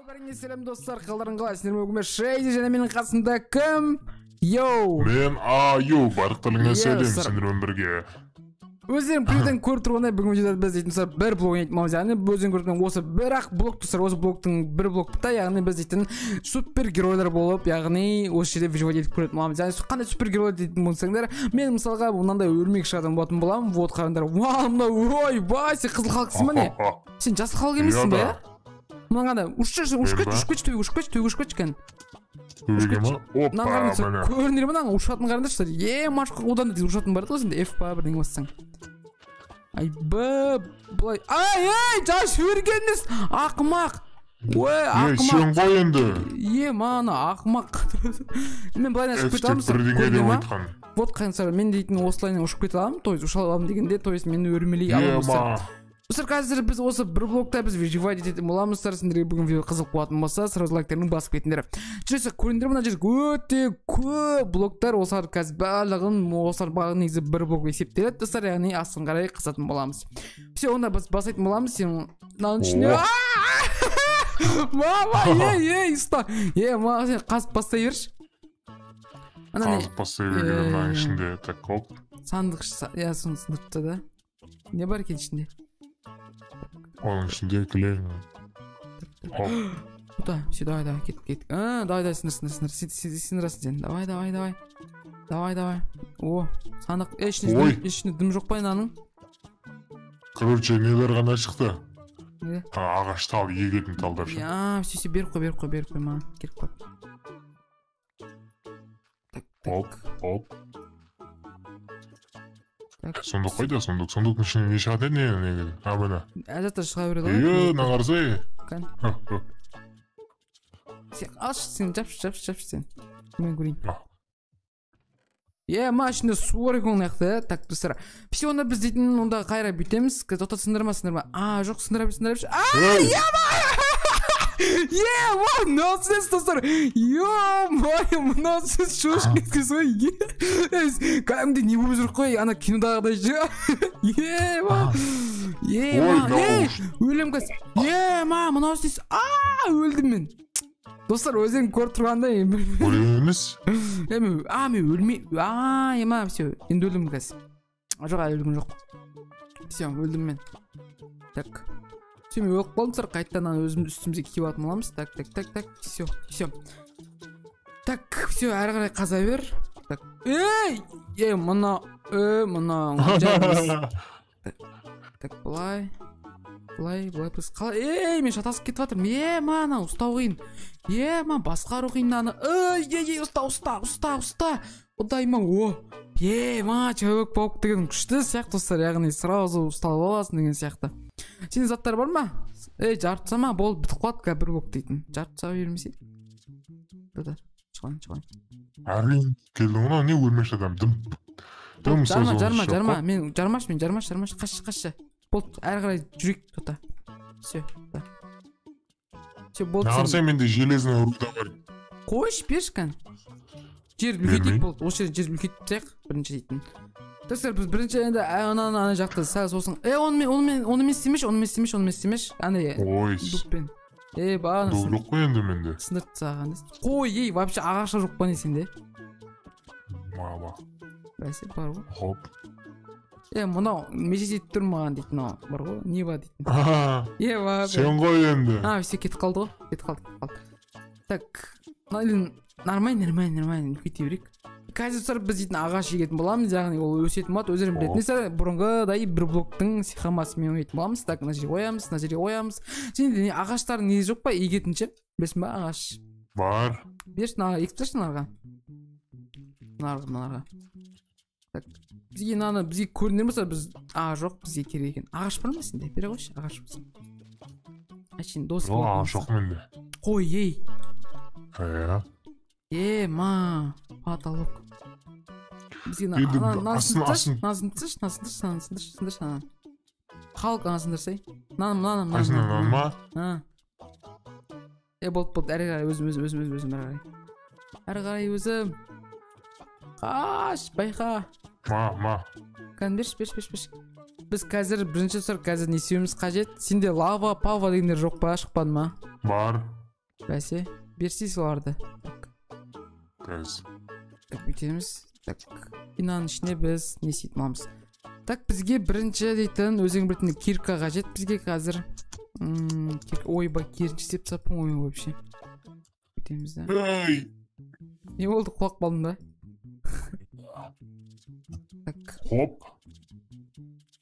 Бәріңе сәлем, достар, қалдарың қалай? Сіздермен бүгін мен, Шейди, және менің қасымда кім? Йоу! Мен Аю, барлықтарыңа Иә, сәлем, достар. Сендермен бірге. Өздерің превьюден көріп тұрғандай, бүгін видеода біз дейтін, достар, бір блок ойнайтын боламыз. Яғни өздерің көріп тұрған осы бір ақ блок, достар, осы блоктың бір блокта, яғни біз дейтін супергеройлар болып, яғни осы жерде выживать етіп көретін боламыз. Яғни қандай супергерой дейтін болсаңдар, мен мысалға мынандай өрмекші адам болатын боламын. Вот, қараңдар. Вау, мынау, ойбай, сен қызыл Халксың ба, не? Сен жасыл Халк емессің ба, Иә. иә? Мына қандай? Ұшшы, ұшып кетші, ұшып кетші, төбеге ұшып кетші, төбеге ұшып кетші кән. Төбеге ма? Мынаны Опа, қараңдар, міне. көрінер ме мынаның ұшатын? Қараңдаршы, е, машқа, одан да тез ұшатын бар еді ғой сенде, F па бірдеңе бассаң. Айбы, былай. Ай, ей, жас жіберген ақымақ. Ой, Е, ақымақ. Сен ғой енді. Е, мана ақымақ. Мен былайынан F ұшып кете деп аламын, бірдеңе көрінер деп ма? айтқан. Вот, қараңыздар, мен дейтін осылайынан ұшып кете аламын, то есть ұша аламын дегенде, то есть мен өрмелей аламын, достар. Ема. Достар, қазір біз осы бір блокта біз выживать ететін боламыз, достар. Сендерге бүгін видео қызық болатын болса, сразу лайктарыңды басып кетіңдер. Жүрсе, көріңдер, мына жерде өте көп блоктар, осылар қазір барлығын, осылар барлығы негізі бір блок есептеледі, достар, яғни астын қарай қысатын боламыз. Все, онда біз бастайтын боламыз, сен мынаның ішінде. О. Мама, ей, ей, ұста. Е, мама, сен қазып бастай берші. Ана не? Қазып бастай берген мынаның ішінде. Так, оп. Сандық, иә, соны сындырып та да. Не бар екен ішінде? Оның ішінде кілең. Оп. Куда? Все, давай, давай, кет, кет. А, давай, давай, сындыр, сындыр, сындыр. Сен, сен, сындырасың сен. Давай, давай, давай. Давай, давай. О, сандық. Е, ішінде Ой. Ішінде дым жоқ па мынаның? Короче, нелер ғана шықты? Не? А, ағаш тал, егетін талдар ше. Я, все, все, беріп қой, беріп қой, беріп қой маған. Керек қой. Так, так. Оп, оп. Так. Сундук қайда? Сундук. Сундуктың ішінен не шығады еді, не негізі? А, міне. Ә, заттар шыға береді Е, ғой. мына қарасай. Кән. Сен алшы, сен жапшы, жапшы, жапшы сен. Мен көрейін. А. Е, ма, ішінде су бар екен мына жақта, иә. Так, достар. Все, онда біз дейтін онда қайра бүйтеміз. Тоқта, сындырма, сындырма. А, жоқ, сындыра бер, сындыра берші. А, Ей! Е, ма, мынау сіз, достар. Ё-моё, мынау сіз шошып кеткенсіз ғой. Е, кәдімгідей не болып жүр қой, ана кинодағыдай ше. Е, ма. Е, Ой, ма, мынау ей, өлем қазір. Е, ма, мынау сіз. А, өлдім мен. Достар, өздерің көріп тұрғандай, Өлген емес. Е, мен, а, мен өлмей, а, е, ма, все, енді өлдім қазір. А, жоқ, әлі өлгім жоқ. Все, өлдім мен. Так. Все, мен өліп қалдым, достар, қайтадан ана өзіміз үстімізге киіп алатын боламыз. Так, так, так, так, все, все. Так, все, әрі қарай қаза бер. Так, ей, ей, мына, ей, мына, жай емес. Так, былай, былай, былай, біз қалай, ей, мен шатасып кетіп жатырмын. Е, ма, анау ұстау қиын. Е, ма, басқару қиын мынаны. Ей, ей, ей, ұста, ұста, ұста, ұста. Құдайым ау, о. Е, ма, Человек паук деген күшті сияқты, достар, яғни сразу ұсталып аласың деген сияқты. Сенде заттар бар ма? Ей, жарып тастама, болды, бітіп қалады қазір бір блок дейтін. Жарып тастап бермесе. Да, шығайын, шығайын. Әрине, келдің ғой, не өлмекші адам, дым. Дым Жарма, созылып жарма, жоқ жарма, қой. мен жармашы, мен жармашы, жармашы, қашшы, қашшы. Болды, әрі қарай жүрейік, тоқта. Все, да. Все, болды, Мына сен. қарасай, менде железный руда бар. Қойшы, берші кән. Жер үлкейтейік, Бермеймін. болды. Осы жерде жер үлкейтіп тастайық бірінші дейтін. Достар, біз бірінші енді ананы ана жақта сәл сосын. Е, оны мен, оны мен, оны мен істемеші, оны мен істемеші, оны мен істемеші. Андай Ой, дубпен. Е, бағана дуб жоқ қой енді менде. сындырып тастаған. Қой, ей, вообще ағаш жоқ па не сенде? Мама. Бәсе, бар ғой. Хоп. Е, мынау межет етіп тұр маған дейтін, мынау бар ғой, не бар дейтін. А, Е, бар. сен ғой енді. А, все, кетіп қалды ғой. Кетіп қалды, кетіп қалды. Так, мына нормально, нормально, нормально, үлкейте берейік. Қазір, достар, біз дейтін ағаш егетін боламыз, яғни ол өсетін болады, өздерің білетін нәрсе, бұрынғыдай бір блоктың схемасымен ойнайтын боламыз. Так, мына жерге қоямыз, мына жерге қоямыз. Сенде не ағаштардың несі жоқ па егетін ше? Білесің ба ағаш? Бар. Берші, мына егіп тасташы мыналарға. Мыналарға, мыналарға. Так, бізге мынаны, бізге көрінер болса, біз, а, жоқ, бізге керек екен. Ағаш бар ма сенде? Бере қойшы, ағаш болса. Әшейін дос Жоқ, болатын ағаш жоқ менде. Қой, ей. Иә. Е, ма, потолок. Бізге Енді мынаны астын, сындыршы, астын. мынаны сындыршы, мынаны сындыршы, мынаны сындыршы, сындыршы мынаны. Халық ана сындырсай. Мынаны, мынаны, мынаны, Қайсыны, мынаны. мынаны ма? А. Е, болды, болды, әрі қарай өзім, өзім, өзім, өзім, өзім, әрі қарай. Әрі қарай өзім. Қаш, байқа. Ма, ма. Кән, берші, берші, берші, берші. Біз қазір бірінші сұрақ, қазір не істеуіміз қажет? Сенде лава, пава дегендер жоқ па, шықпады ма? Бар. Бәсе, берсей соларды. Так. Қазір. Так, бүйтеміз. Так, мынаның ішіне біз не істейтін боламыз? Так, бізге бірінші дейтін, өзің білетін кирка қажет бізге қазір. Ойбай, керінші істеп тастаппын ғой мен вообще. Бүйтеміз да. Ей! Не болды, құлап қалдым ба? Так. Хоп.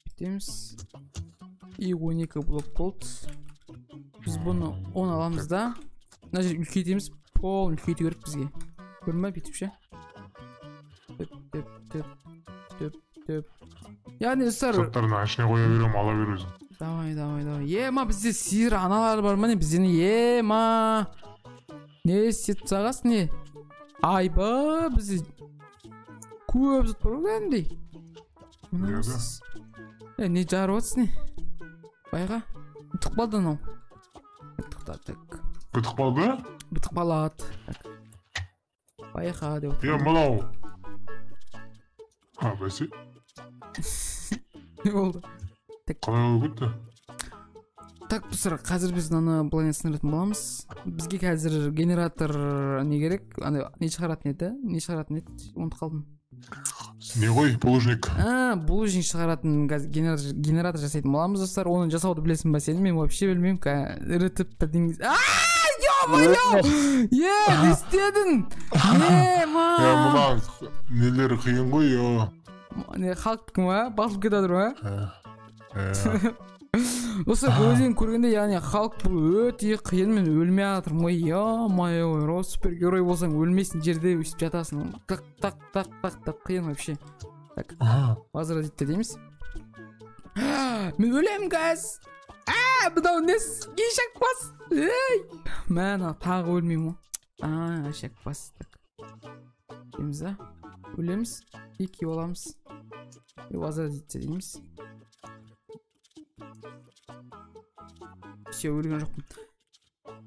Бүйтеміз. И 12 блок болды. Біз бұны 10 аламыз да. Мына жерді үлкейтеміз, полный үлкейту керек бізге. Көрдің ба, бүйтіп ше? Төп, төп, төп, төп, төп. Яғни достар, Заттарын ішіне қоя беремін, ала бер өзің. Давай, давай, давай. Ема, бізде сиыр аналар бар ма не? Бізде не? Ема. Не істеп тастағансың не? Айба, бізде көп зат бар ғой кәдімгідей. Мына не жарып отырсың не? Байға. Бітіп қалды анау. Тоқта, так. Бітіп қалды? Бітіп қалады. Так. Байқа деп Е, отырмын. мынау. А, бәсе. Не болды? Так. Қалай болып кетті? Так, достар, қазір біз мынаны былай сындыратын боламыз. Бізге қазір генератор не керек? Андай не шығаратын еді? Не шығаратын еді? Ұмытып қалдым. Не ғой, булыжник. А, булыжник шығаратын генератор жасайтын боламыз, достар. Оны жасауды білесің ба сен? Мен вообще білмеймін. Ірітіп бірдеңе. А, ё-моё! Е, не істедің? Е, ма! Е, мына нелер қиын ғой, е. Не, халықтікі ма? Басылып кетіп жатыр ма? Е. Осы өзен көргенде, яғни халық бұл өте қиын, мен өлмей жатырмын ғой, ё-моё, супергерой болсаң өлмейсің, жерде өйстіп жатасың. Тақ, тақ, тақ, тақ, тақ, қиын вообще. Так, возродить дейміз. Мен өлемін қазір. А, мынау несі? Ешек бас. Ей! Мә, мына тағы өлмеймін ғой. А, ешек бас. Так. Дейміз, а? Өлеміз, екі боламыз. И возродить дейміз. Все, өлген жоқпын.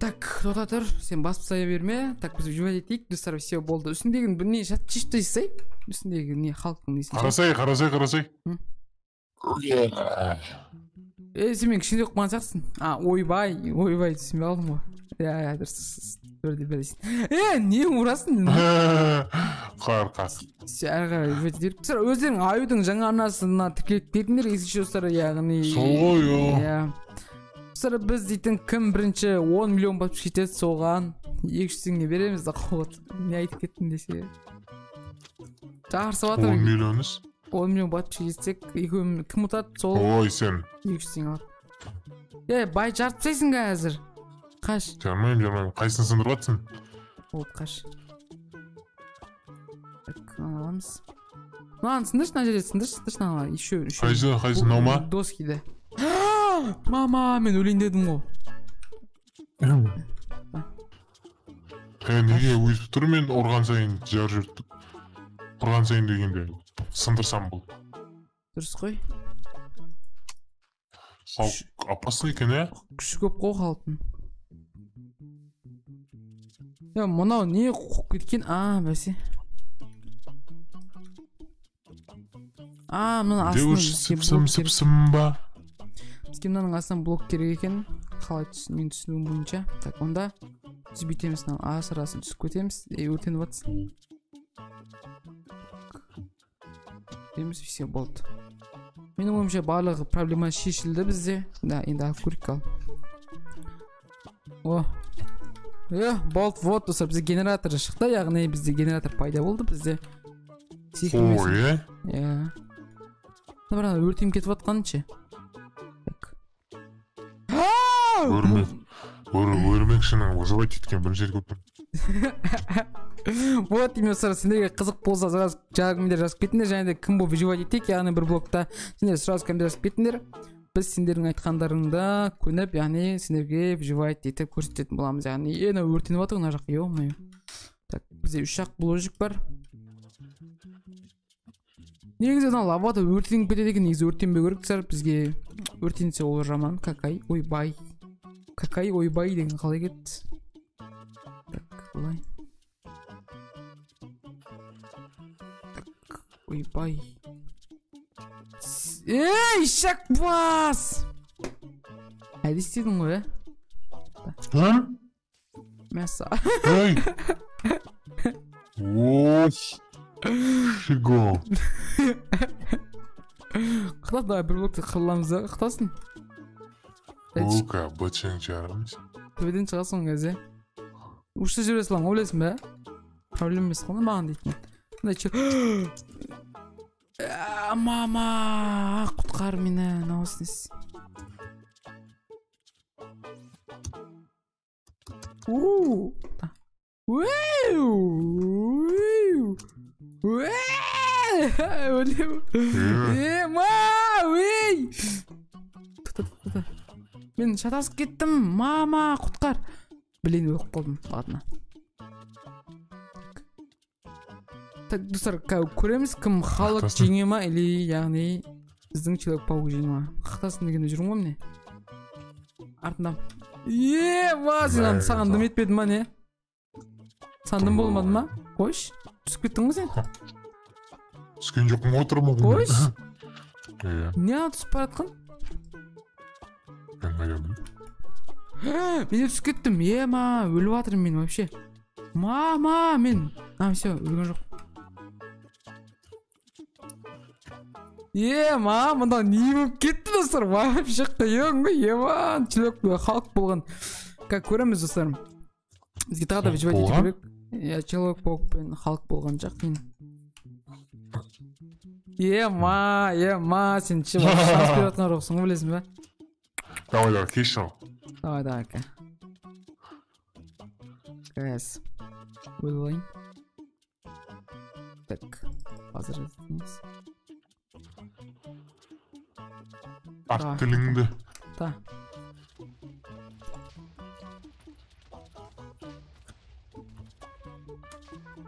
Так, тоқта тұр, сен басып тастай берме. Так, біз выживать етейік, достар, все болды. Үстіндегі бір не шешіп тастай? Үстіндегі не халықтың несін? Қарасай, қарасай, қарасай. Ей, сен мен кішкене оқымаған сияқтысың. А, ойбай, ойбай, түсінбей қалдым ғой. Иә, иә, дұрыс, дұрыс, дұрыс, дұрыс. Е, не ұрасың? Қорқақ. Все, әрі қарай выживать етейік. Достар, өздерің аюдың жаңа арнасына тіркеліп кетіңдер, если достар, яғни Сол ғой, о. Иә. Достар, біз дейтін кім бірінші 10 миллион подписчик жетеді, соған 200 теңге береміз да, қот. Не айтып кеттің десе. Жарысып жатыр. 10 миллион іс? 10 миллион подписчик жетсек, екеуміз кім ұтады, сол Ой, сен. 200 теңге алады. Е, бай жарып тастайсың қазір. Қаш. Жармаймын, жармаймын. Қайсысын сындырып жатсың? Болды, қаш. Так, мынаны аламыз. Мынаны сындыршы, мына жерде сындыршы, сындыршы мынаны. Еще, еще. Қайсы, қайсы, мынау ма? Доскиді. Мама, мен өлейін дедім ғой. Е, неге өйстіп тұр, мен ұрған сайын жарып жіберді. Ұрған сайын дегенде сындырсам болды. Дұрыс қой. Халық опасный екен, ә? Күші көп қой халықтың. Е, мынау не қуып кеткен? А, бәсе. А, мынаның астынан бізге блок керек. Сыпсым ба? Бізге мынаның астынан блок керек екен. Қалай мен түсінуім бойынша. Так, онда біз бүйтеміз, мынаның асырасын түсіп кетеміз. Ей, өртеніп жатсың. Бүйтеміз, все, болды. Менің ойымша барлығы проблема шешілді бізде. Да, енді алып көрейік ал. О. Болды, вот, достар, бізде генератор шықты, яғни бізде генератор пайда болды бізде. Секірмесін. Ой, е? Иә. Мына бір ана өртеніп кетіп жатқаныншы. Так. Өрмекшінің выживать еткен бірінші рет көріп тұрмын. Вот, демек, достар, сендерге қызық болса, сразу комментарий жазып кетіңдер, және де кім болып выживать етейік, яғни бір блокта сендер сразу комментарий жазып кетіңдер. Біз сендердің айтқандарыңда көніп, яғни сендерге выживать етіп көрсететін боламыз. Яғни, мынау өртеніп жатыр мына жақ, ё-моё. Так, бізде үш ақ бложик бар. Негізі мына лавада өртеніп кетеді екен, негізі өртенбеу керек, достар, бізге өртенсе ол жаман. Какай, ойбай. Какай, ойбай деген қалай кетті? Так, былай. Так, ойбай. Ей, шақ бас! Әлі істедің ғой, ә? М? Мәссә. Ей! Ох! Шиго. Қытас, давай бір блокты қырыламыз да, қытасың. Лука, бычың жарамыз. Төбеден шығасың кезде. Ұшты жібере саламын, ойлайсың ба? Проблема емес қой маған дейтін. Мындай че. Мама, құтқар мені, мынаусы несі? У. Өлем. Ма, ей. Тоқта. Мен шатасып кеттім. Мама, құтқар. Блин, өліп қалдым. Ладно. Так, достар, көреміз кім Халк жеңе ма, или яғни біздің Человек-паук жеңе ма. Қақтасын дегенде жүрмін ғой міне. Артында. Ма, сен саған дым етпедім ма, не? Саған дым болмады ма? Қойш, түсіп кеттің ғой сен? Түскен жоқпын, отырмын ғой. Қойш. Не түсіп бара жатқан? Мен де түсіп кеттім. Ма, өліп жатырмын мен вообще. Мама, мен. А, все, өлген жоқ. Ма, мында не болып кетті, достар? Вообще қиын ғой, ема, Человек Халк болған. Как көреміз, достар. Бізге тағы да выживать ету керек. Иә, Человек-паук пен Халк болған жақ қиын. Ема, ема, сен ше шанс беріп жатқан жоқсың ғой, білесің бе? Давай, давай, кешір. Давай, давай, ка. Қазір өліп алайын. Так, қазір іздейміз. Тарт тіліңді. Та.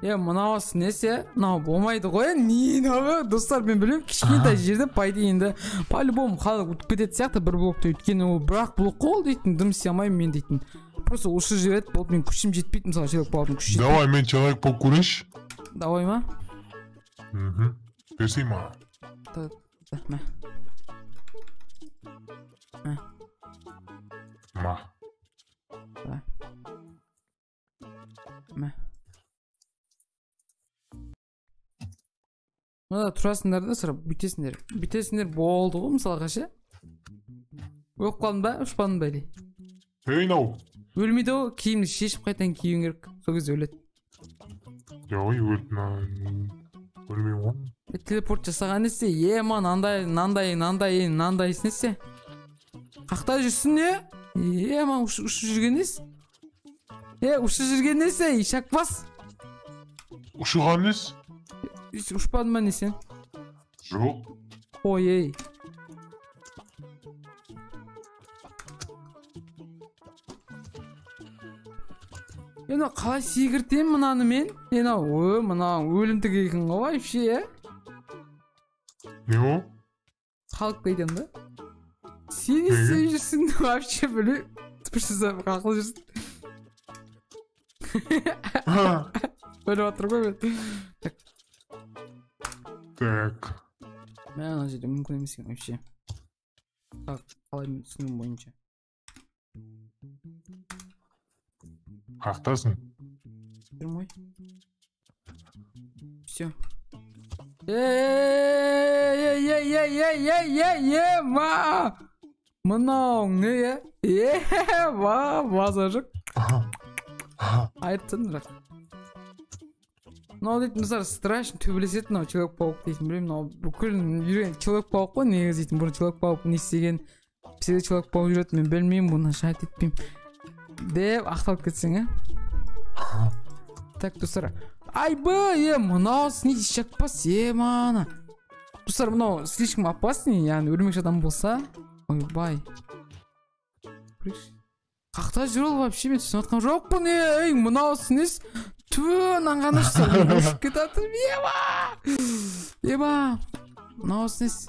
Мынаусы несе? Мынау болмайды ғой, не мынау? Достар, мен білемін, кішкентай жерде по идее енді по-любому халық өтіп кететін сияқты бір блокты, өйткені ол бір-ақ блок қой ол дейтін, дым істей алмаймын мен дейтін. Просто осы жерде болды, мен күшім жетпейді, мысалы Человек-пауктың күші жетпейді. Давай, мен Человек-паук көрейінші. Давай ма? Мхм. Берсей маған. Мә. Ма. Давай. Мә. Мына тұрасыңдар да сұрап, бүйтесіңдер. Бүйтесіңдер болды ғой, мысалға ше. Өліп қалдым ба, ұшпадым ба или? Ей, мынау. Өлмейді ғой, киімді шешіп қайтадан киюің керек. Сол кезде өледі. Ой, өлмеймін ғой. Телепорт жасаған несе? Ема, мынандай, мынандай, мынандай, мынандайсы несе? Қақта жүрсің не? Ема, ұшып жүрген несі? Ұшып жүрген несе? Ишак бас. Ұшыған несі? Ұшпадың ба не сен? Жоқ. Ой, ей. Мынау қалай секіртемін мынаны мен? Мынау, мынау өлімтік екен ғой вообще, Не ол? Халк айтамын да. Сен не істеп жүрсің вообще білмеймін. Тыпырсыз қақылып жүрсің. Өліп жатыр ғой мен. Так. Так. Мә, ана жерде мүмкін емес екен вообще. Так, қалай мен түсінуім бойынша. Қақтасың? Жүрмін ғой. Все. Ей, ма! Мынау не, е? Ма, база жоқ. Айттың бірақ. Мынау дейтін достар страшно төбелеседі мынау Человек-паук дейтін, білмеймін, мынау бүкіл үйрен Человек-паук қой негізі дейтін, бұрын Человек-паук не істеген, бізде Человек-паук жүреді, мен білмеймін, бұны шайт етпеймін деп ақталып кетсең, ә? Так, достар, айбы, мынаусы не жақпас, мана. Достар, мынау слишком опасный, яғни өлмекші адам болса, ойбай. Қақта жүр ол вообще, мен түсініп жатқан жоқпын, ей, мынаусы несі? Ту, мынаны ұшып кетіп, ема! Ема! Мынаусы несі?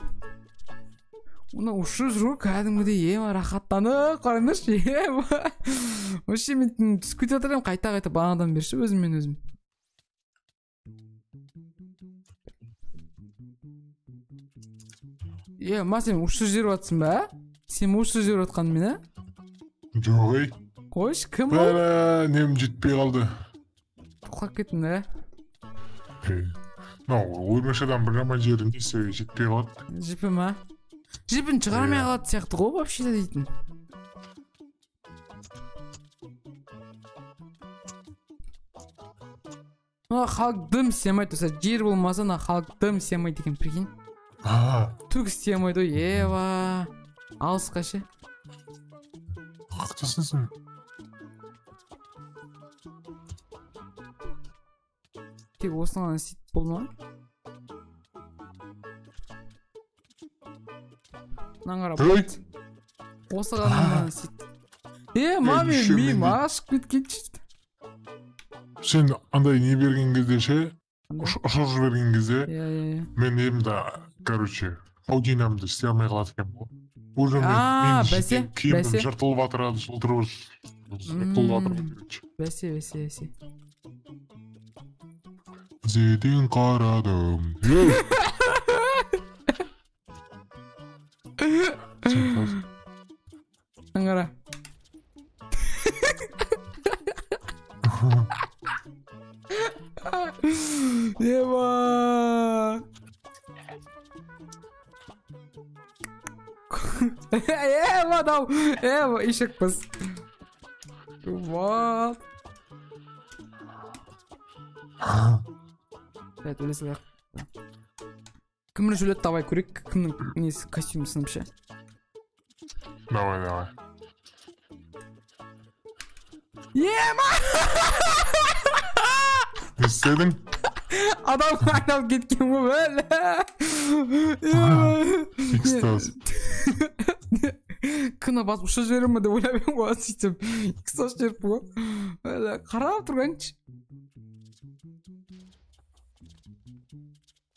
Оны ұшып жүр ғой кәдімгідей, ема, рахаттанып, қараңдаршы, ема! Вообще мен түсіп кетіп жатыр едім, қайта-қайта бағанадан бері ше, өзіммен өзім. Ма, сен ұшып жүріп жатсың ба? Сен ұшып жүріп жатқан мен, ә? Жоқ, ей. Қойшы, кім ол? Бәрі, нем жетпей қалды. Құлап кеттің, ә? Мынау өрмекші бір жаман жері несі жетпей қалады. Жіпі ма? Жіпін шығармай қалады сияқты ғой, вообще дейтін. Мына халық дым істемейді, достар. Жер болмаса, мына халық дым істемейді екен, прикинь. Түк істемейді ғой, ева. Алысқа ше. Қақтасың сен. Тек осыны ғана істейді болды ма? Мынаны қара, болды. Осы ғана істейді. Маме, миым ашып кеткен. Сен андай не берген кезде ше, ұшырып жіберген кезде, мен емді, короче, аудинамды істей алмай қалады екенмін ғой. Уже мен киімім жыртылып жатыр, жыртылып жатыр. Бәсе, бәсе, бәсе. Зеден қарадым. Аңғара. Еба. Еба, дау. Еба, ишекпіз. Вот. Evet, өле салайық. Кім бірінші өледі, давай көрейік. Кімнің несі костюмі сынып ше. Давай, давай. Ема! Не істедің? Адам айналып кеткен ғой, бәлі. Экстаз. Кіні басып ұшып жіберем бе деп ойлап едім ғой, сөйтіп экстаз жіберіппін ғой. Бәлі, қарап тұрғаншы.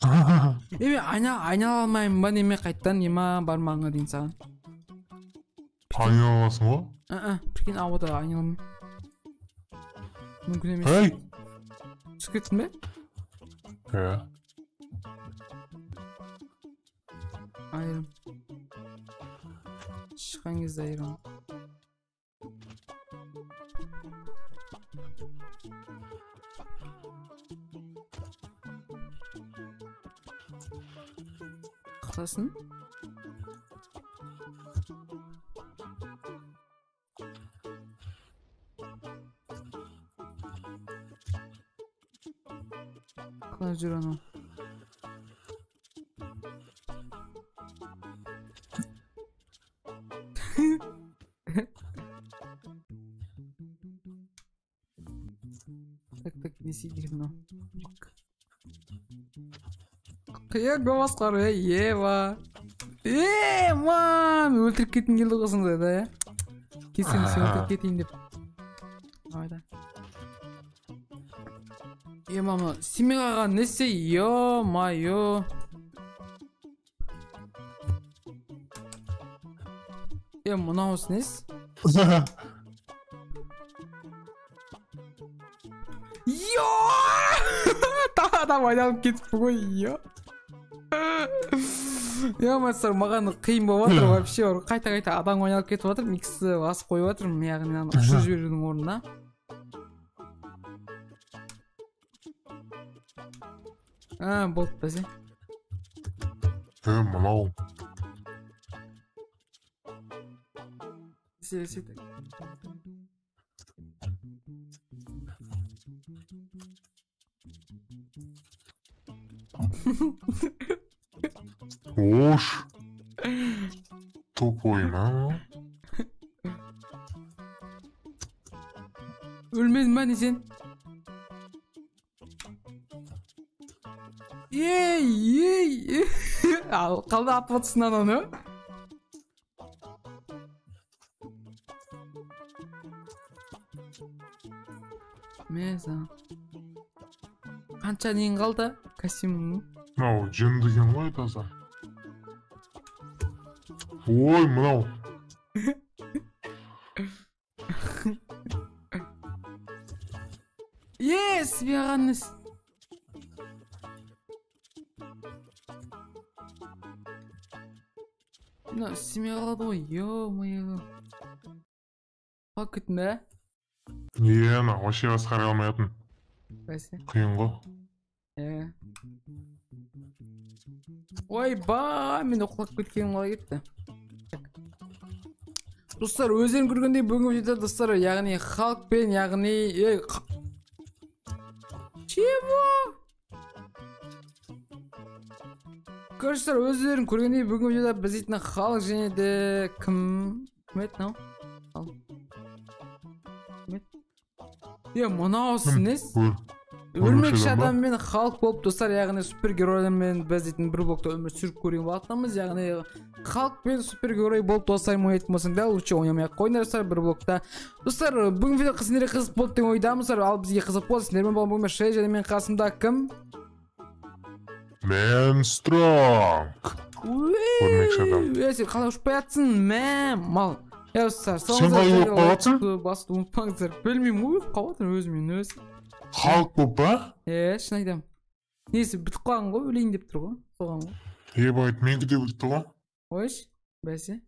Мен айнала алмаймын ба, неме қайттан, ема бармағыңа дейін саған. Айнала аласың ғой? Прикинь, ауада айнала алмаймын. Мүмкін емес. Ей! Түсіп кеттің бе? Иә. Айырым. Шыққан кезде айырым. Қысасын? Қалай жүр анау? Так, так, не істей керек мынау? Қиын басқару, ева. Мам, өлтіріп кеткім келді ғой сонда да, иә? Кесем, сен өлтіріп кетейін деп. Давай, да. Мама, істемей қалған несі, ё-моё. Мынаусы несі? Ё! Тағы адам айналып кетіпті ғой, ё. Ё, маған қиын болып жатыр вообще. Қайта-қайта адам айналып кетіп жатыр, миксті басып қойып жатырмын, яғни аны ұшырып жіберудің орнына. Болды бәсе. Мынау. Ош. Тупой ма? Өлмедің ба не сен? Ей, ей. Ал қалды атып отырсың ананы. Мен саған. Қанша нең қалды костюміңнің? Мынау жын деген ғой таза. Ой, мынау. Ес, бияғаныз. Мынау істемей қалады ғой, ё-моё. Құлап кеттің бе? Иә, ана вообще басқара алмай жатырмын. Бәсе. Қиын ғой. Иә. Ойбай, мен де құлап кеткенім қалай кетті? Достар, өздерің көргендей бүгінгі видеода, достар, яғни Халк пен, яғни ей, чего? Короче, өздерің көргендей бүгінгі видеода біз дейтін Халк және де кім? Кім еді мынау? Ал. Кім еді? Е, мынаусы несі? Өрмекші адам мен Халк болып, достар, яғни супергеройлармен біз дейтін бір блокта өмір сүріп көрген болатынбыз. Яғни Халк пен супергерой болып, достар, ойнайтын болсаң да, лучше ойнамай ақ қойыңдар, достар, бір блокта. Достар, бүгінгі видео сендерге қызық болды деген ойдамыз, достар. Ал бізге қызық болды. Сендермен болған бүгін мен Шей және мен қасымда кім? Мен Стронг. Өрмекші адам. Е, сен қалай ұшып жатсың, мә, мал. Е, достар, сен қалай өліп қалатсың? Басты ұмытпаңыздар. Білмеймін, өліп қалып өзімен өзі. Халк болып па? Е, шын айтамын. Несі бітіп қалған ғой, өлейін деп тұр ғой, соған ғой. Ебать, менікі де бітті ғой. Ойш, бәсе.